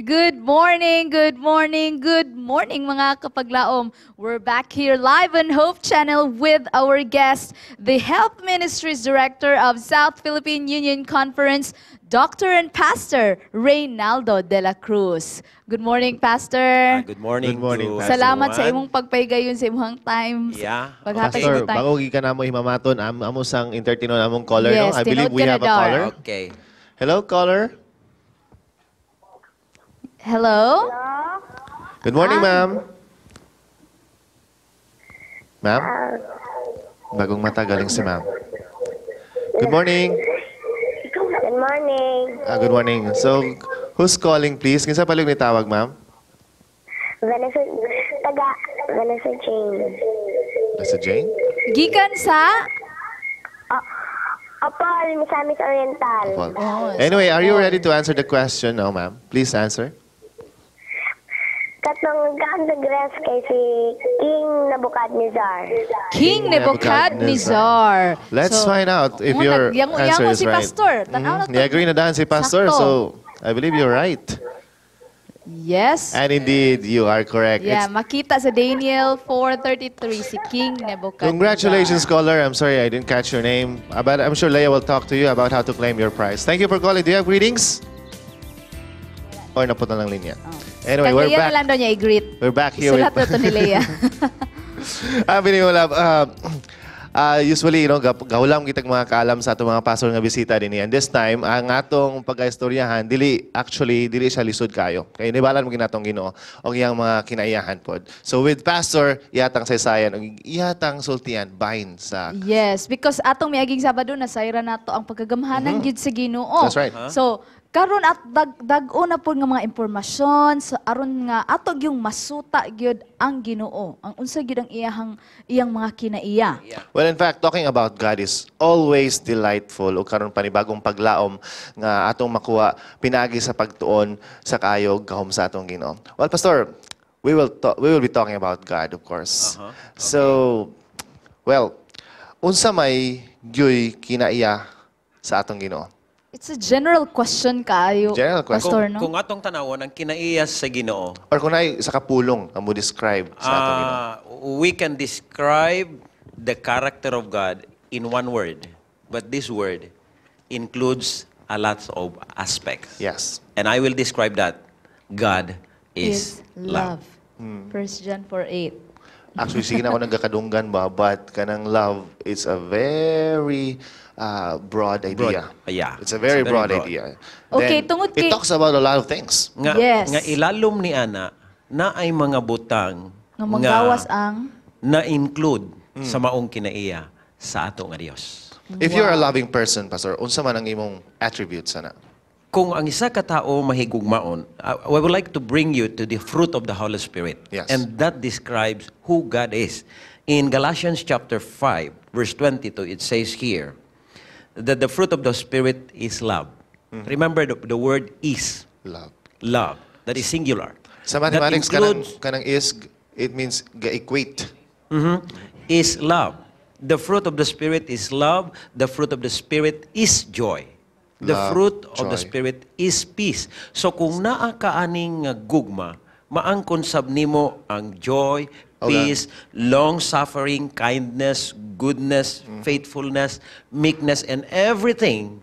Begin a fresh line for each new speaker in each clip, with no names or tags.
Good morning, good morning, good morning, mga kapaglaom. We're back here live on Hope Channel with our guest, the Health Ministries Director of South Philippine Union Conference, Dr. and Pastor Reynaldo de la Cruz. Good morning, Pastor.
Good morning
Good morning,
to
Pastor.
Salamat sa
everyone.
Imong pagpahigayon sa imong time. Paghatag
Pastor,
imong time.
Bago gikan namo himamaton, amo sang entertainon among caller,
Yes,
no? I believe
tinuod
we
ka na
have a
daw.
Caller.
Okay.
Hello, caller.
Hello?
Good morning,
Ah.
ma'am. Ma'am? Bagong mata, galing si ma'am. Good morning.
Good morning.
Ah, good morning. So, who's calling, please? Kinsa palihog ni tawag, ma'am?
Vanessa, taga Vanessa Jane.
Nasa Jane?
Gikan sa?
Opol, Misamis Oriental.
Paul.
Oh,
Anyway, are you
Paul.
Ready to answer the question now, ma'am? Please answer.
Katong gaan sa Greece kay si King Nebuchadnezzar.
King Nebuchadnezzar.
Let's
So,
find out if
oh,
your
nagyango-yango
answer is
si
right.
Pastor. Tanaw na to.
Ni-agree na daan si Pastor,
Sakto.
So I believe you're right.
Yes.
And indeed, you are correct.
Yeah, makita sa Daniel 4:33 si King Nebuchadnezzar.
Congratulations, caller. I'm sorry I didn't catch your name, but I'm sure Leia will talk to you about how to claim your prize. Thank you for calling. Do you have greetings? Or naputol lang linya. Anyway,
Kag
we're
Leia
back.
na lang daw niya i-greet.
We're back here
Isulat
with
na to ni Leia.
Abi ni wala, usually, gahulam kitag mga kaalam sa atong mga pastor nga bisita dinhi. And this time, ang atong pagkaistoryahan, dili actually dili siya lisod kayo. Kay nibalan mo ginatong Ginoo og iyang mga kinaiyahan pod. So with Pastor, iyatang saysayan og iyatang sultian bahin sa
Yes, because atong miaging Sabado nasayra nato ang pagkagamhanan gyud sa Ginoo.
That's right.
So, karon at dag-o na pod nga mga impormasyon sa aron nga ato gyung masuta gyud ang Ginoo. Ang unsa gyud ang iyang mga kinaiya.
Well, in fact, talking about God is always delightful o karon panibagong paglaom nga atong makuha pinaagi sa pagtuon sa kayog gahom sa atong Ginoo. Well, Pastor, we will be talking about God, of course. So, well, unsa may gyoy kinaiya sa atong Ginoo?
It's a general question kaayo.
General question.
Pastor,
Kung,
no?
kung atong tanawon ang kinaiya sa Ginoo,
Or kung naay sa kapulong ang mo describe sa atong Ginoo.
We can describe the character of God in one word, but this word includes a lot of aspects. And I will describe that. God is love.
First John 4:8.
Actually, sige na ako nagkakadunggan ba, but kanang love is a very broad idea.
Broad. Yeah.
It's a very
It's a very
broad
broad.
Idea.
Okay,
Then,
tungod
it talks about a lot of things.
Nga, nga ilalom ni ana na ay mga butang
Nga manggawas ang
na include sa maong kinaiya sa ato nga Dios.
If you're a loving person, Pastor, unsa man ang imong attributes ana?
Kung ang isa ka tao mahigugmaon, I would like to bring you to the fruit of the Holy Spirit. And that describes who God is. In Galatians chapter 5, verse 22, it says here that the fruit of the Spirit is love. Remember the word "is."
Love.
Love. That is singular.
Sa
That
mathematics, kanang,
includes
kanang is, it means ga-equate.
Is love. The fruit of the Spirit is love. The fruit of the Spirit is joy. The
Love,
fruit of the
joy.
Spirit is peace. So kung naa ka aning nga gugma, maangkon sab nimo ang joy, peace, long suffering, kindness, goodness, faithfulness, meekness, and everything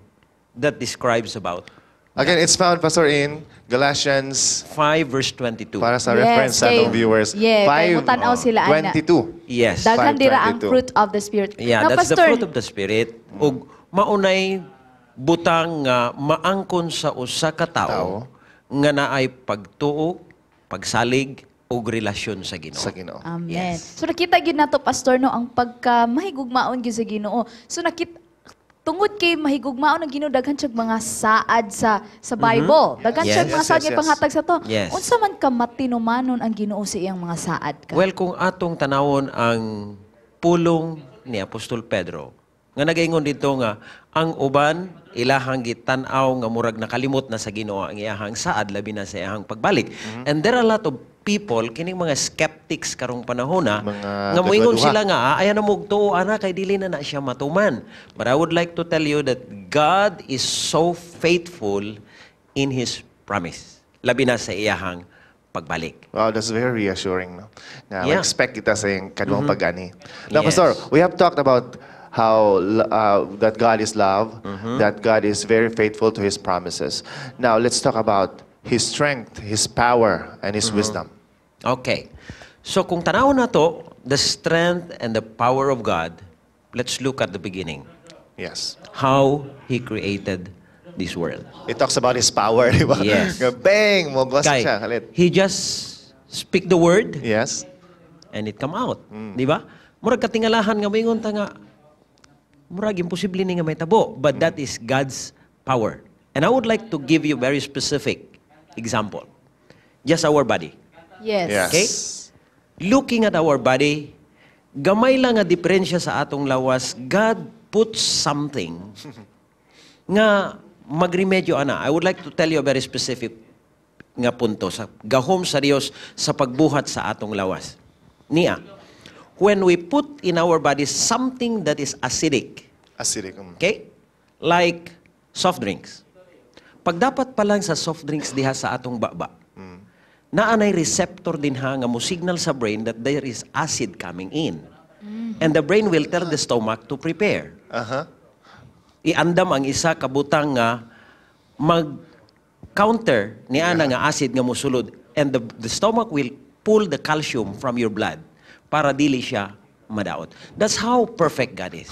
that describes about
Again, it's found, Pastor, in Galatians
5 verse 22.
Para sa reference sa atong viewers.
Yeah, kay mutan-aw sila ana.
22.
Yes.
Daghan dira ang
5:22.
fruit of the Spirit.
Yeah,
Now,
that's the
Pastor,
fruit of the Spirit. Ug maunay butang nga maangkon sa usa ka tawo
Tao.
Nga naay pagtuo, pagsalig ug relasyon sa Ginoo.
Sa Ginoo.
Amen.
Yes.
So nakita gyud nato, Pastor, no, ang pagka mahigugmaon gyud sa Ginoo. So nakita tungod kay mahigugmaon ang Ginoo, daghan siyang mga saad sa Bible. Daghan siyang mga saad nga panghatag sa to. Unsa man ka matinumanon ang Ginoo sa iyang mga saad ka?
Well, kung atong tanawon ang pulong ni Apostol Pedro, nga nagaingon dito nga ang uban ilahang gitan-aw nga murag nakalimot na sa Ginoo ang iyahang saad, labi na sa iyahang pagbalik. And there are a lot of people, kining mga skeptics karong panahon na
Mga
nga moingon
kadwa-duha.
Sila nga, "Ah, ayaw na mo tuo ana kay dili na na siya matuman." But I would like to tell you that God is so faithful in His promise. Labi na sa iyahang pagbalik.
Wow, that's very reassuring, no? Na expect kita sa iyang kaduhang pag-ani. Now, Pastor, we have talked about how that God is love, that God is very faithful to His promises. Now, let's talk about His strength, His power, and His wisdom.
Okay. So kung tanaw na to, the strength and the power of God, let's look at the beginning. How He created this world.
It talks about His power, di ba?
Yes.
Nga, bang! Mogwas
Kay,
siya. Kalit.
He just speak the word and it come out. Di ba? Murag katingalahan nga moingon ta nga murag imposible ni nga mahitabo, but that is God's power. And I would like to give you very specific example. Just our body. Okay? Looking at our body, gamay lang nga diferensya sa atong lawas, God puts something nga magremedyo ana. I would like to tell you a very specific nga punto sa gahom sa Dios sa pagbuhat sa atong lawas. Niya, when we put in our body something that is acidic,
Acidic.
Okay? Like soft drinks. Pag dapat pa lang sa soft drinks diha sa atong baba, naanay receptor din ha nga mo signal sa brain that there is acid coming in. And the brain will tell the stomach to prepare. Iandam ang isa ka butang nga mag-counter ni ana nga acid nga musulod and the stomach will pull the calcium from your blood para dili siya madaot. That's how perfect God is.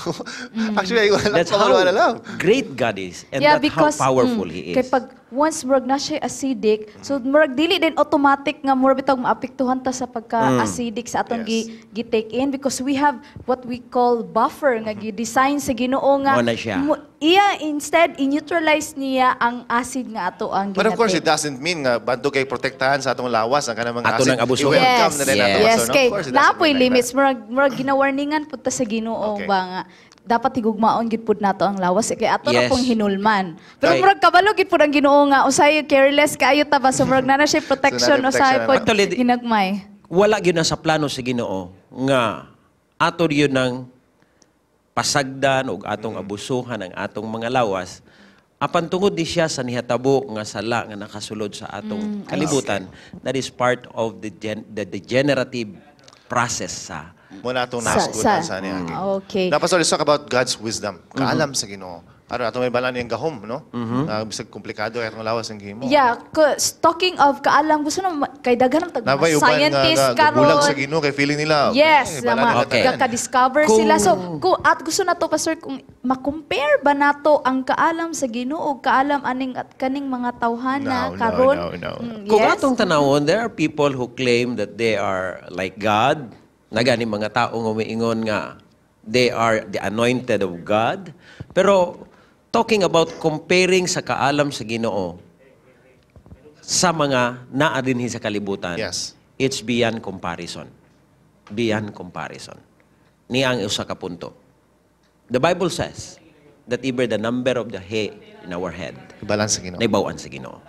Actually, wala
That's
pa
how
wala lang.
Great God is and that's
because,
how powerful He is.
Kay pag once murag na siya acidic, so murag dili din automatic nga murag bitawg maapektuhan ta sa pagka-acidic sa atong gi-take in because we have what we call buffer nga gi-design sa Ginoo nga
Mao na siya.
Iya instead i-neutralize niya ang acid nga ato ang
But of course, it
gina-take.
Doesn't mean nga bantog kay protektahan sa atong lawas ang kanang mga
Ato
acid.
nang abusuhan.
I-welcome na din ato.
Yes,
So, no,
kay
of course, it doesn't
napoy
mean like
limits
that.
Murag ginawarningan pud ta sa Ginoo ba nga dapat higugmaon gid pud nato ang lawas kay ato ra pong hinulman. Pero murag kabalo gid pud ang Ginoo nga usay careless kaayo ta ba, so murag na siya protection
So, naa
usay
protection
pod
na.
Actually,
ginagmay.
wala gyud na sa plano sa Ginoo nga ato gyud ng pasagdan og atong abusuhan ang atong mga lawas, apan tungod di siya sa nihatabo nga sala nga nakasulod sa atong kalibutan, that is part of the degenerative process sa
Mo na atong nasgutan sa niya.
Okay.
Now, Pastor, let's talk about God's wisdom. Kaalam sa Ginoo. Aron ato may balan niyang gahom, no? Bisag komplikado kay atong lawas ang gihimo.
Yeah, 'cause talking of kaalam, gusto na kay daghan ng tag
Nabay
mga
uban nga,
scientist
nga
karon.
bulag sa Ginoo kay feeling nila.
Yes,
eh, balan
na
nila tanan.
Ka-discover sila. So, kung, at gusto na to, Pastor, kung ma-compare ba nato ang kaalam sa Ginoo o kaalam aning at kaning mga tawhana
No, no,
karon?
no.
Kung
Yes.
atong tanawon, there are people who claim that they are like God. Nagani mga tao nga umiingon nga they are the anointed of God. Pero talking about comparing sa kaalam sa Ginoo sa mga naa dinhi sa kalibutan, it's beyond comparison. Beyond comparison. Niya ang usa ka punto. The Bible says that even the number of the hair in our head,
Balance sa Ginoo.
naibawan sa Ginoo.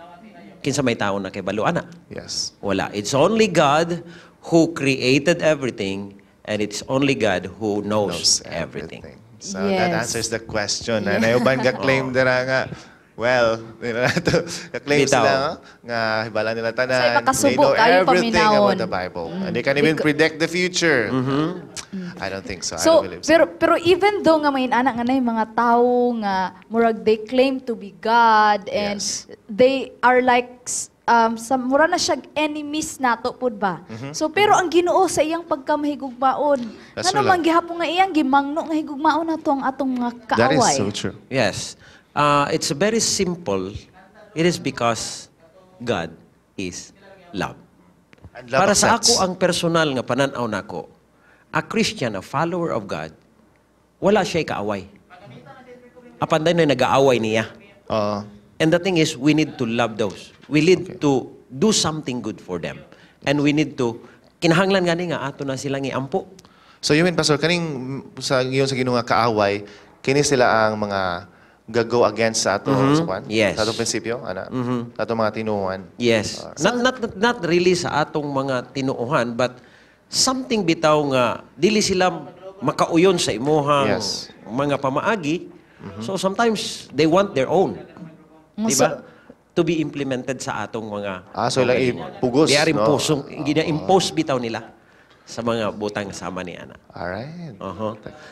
Kinsa may tao na kay ana?
Yes.
Wala. It's only God who created everything and it's only God who knows everything.
So that answers the question. Yeah. Na uban ga claim dira nga well, you know, ga-claim
Bitaw.
sila nga, nga hibala nila tanan.
Sa makasubo,
They know
kayo
everything
paminawon.
about the Bible. And they can even predict the future. I don't think so. I
So,
don't believe so.
pero even though nga may anak nga na yung mga tao nga murag they claim to be God and they are like sa mura na siya enemies nato pud ba. So pero ang Ginoo sa iyang pagkamahigugmaon,
That's
ngano
true
man gihapon nga iyang gimangno nga higugmaon nato ang atong mga
That is
kaaway.
so true.
Yes. It's very simple. It is because God is love.
And love
Para sa
accepts.
ako, ang personal nga pananaw nako, a Christian, a follower of God, wala siya'y kaaway. Apan na nag-aaway niya.
Oo.
And the thing is, we need to love those. We need to do something good for them. And we need to, kinahanglan gani nga ato na silang iampo.
So you mean, Pastor, kaning sa iyon sa Ginoo nga kaaway, kini sila ang mga gago against sa ato sa kwan?
Yes.
Sa atong prinsipyo, ana? Sa atong mga tinuohan.
Yes. Not really sa atong mga tinuohan, but something bitaw nga dili sila makauyon sa imuhang mga pamaagi. So sometimes they want their own. Di
So,
ba? to be implemented sa atong mga
Ah, so ilang ipugos,
They are
no?
imposing, gina-impose bitaw nila sa mga butang sama ni ana.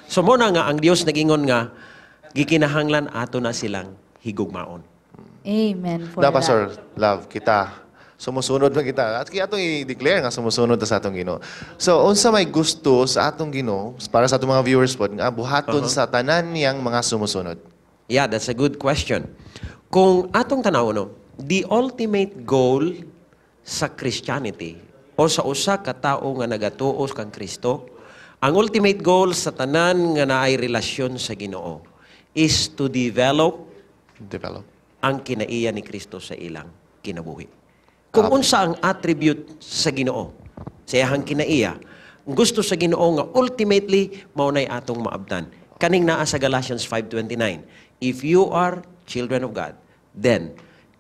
So mo na nga ang Dios nagingon nga gikinahanglan ato na silang higugmaon.
Amen for
Na,
that.
Pastor, love, kita. Sumusunod man kita. At kaya atong i-declare nga sumusunod ta sa atong Ginoo. So, unsa may gusto sa atong Ginoo para sa atong mga viewers pod nga buhaton sa tanan niyang mga sumusunod?
Yeah, that's a good question. Kung atong tanaw, no, the ultimate goal sa Christianity o sa usa ka tao nga nagatuo kang Kristo, ang ultimate goal sa tanan nga naay relasyon sa Ginoo is to develop
Develop.
Ang kinaiya ni Kristo sa ilang kinabuhi. Kung unsa ang attribute sa Ginoo, sa iyang kinaiya, ang gusto sa Ginoo nga ultimately mao nay atong maabtan. Kaning naa sa Galatians 5:29. If you are children of God, then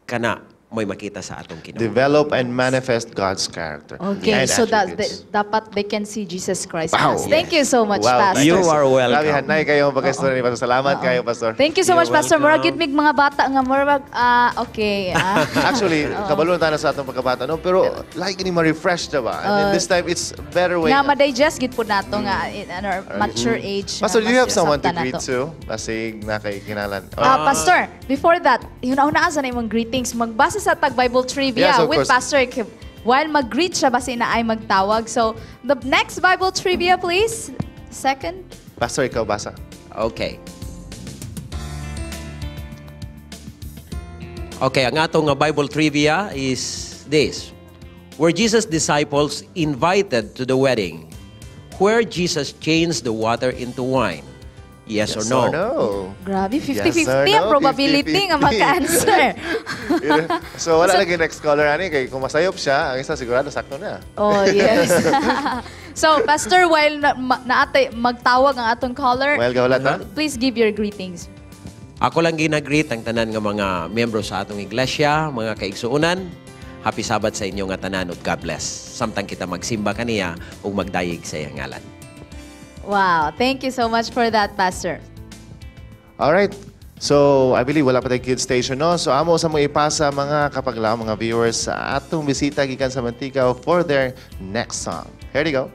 kana mo'y makita sa atong kinabuhi.
Develop and manifest God's character
Okay,
and
so that
attributes.
Dapat they can see Jesus Christ in us. Thank you so much,
Wow.
Pastor.
You are welcome.
Grabe, hanay kayo pagka-story ni Pastor. Salamat kayo, Pastor.
Thank you so
You're
much, Pastor.
welcome.
Murag gid mig mga bata nga murag ah, okay. Ah.
Actually, kabalo na tayo sa atong pagkabata, no? Pero like ni ma-refresh na ba? And then this time, it's better way.
Nga ma-digest gid po nato nga in our mature age.
Pastor,
nga
do you have
mas
someone to
sakta
greet
nato.
to? Basig na kay kinalan.
Ah, Pastor, before that, yun na sa imong greetings. Magbasa sa tag Bible trivia
Yes, of
with
course.
Pastor Kim. While mag-greet siya, basi na ay magtawag. So, the next Bible trivia, please. Second.
Pastor, ikaw basa.
Okay. Okay, ang atong nga Bible trivia is this. Were Jesus' disciples invited to the wedding where Jesus changed the water into wine? Yes, or no?
Or no?
Grabe,
Yes
50-50
or
ang
no?
probability nga
50-50.
maka-answer.
So, wala lagi next caller ani kay kung masayop siya, ang isa sigurado sakto na.
Oh, yes. So, Pastor, while naate magtawag ang atong caller,
While gahulat ha?
Please give your greetings.
Ako lang gina-greet ang tanan nga mga miyembro sa atong iglesia, mga kaigsuonan. Happy Sabbath sa inyo nga tanan ug God bless. Samtang kita magsimba kaniya ug magdayeg sa iyang ngalan.
Wow, thank you so much for that, Pastor.
All right. So, I believe wala pa tayong kids station, no? So, amo sa mga ipasa mga kapaglaom, mga viewers sa atong bisita gikan sa Manticao for their next song. Here they go.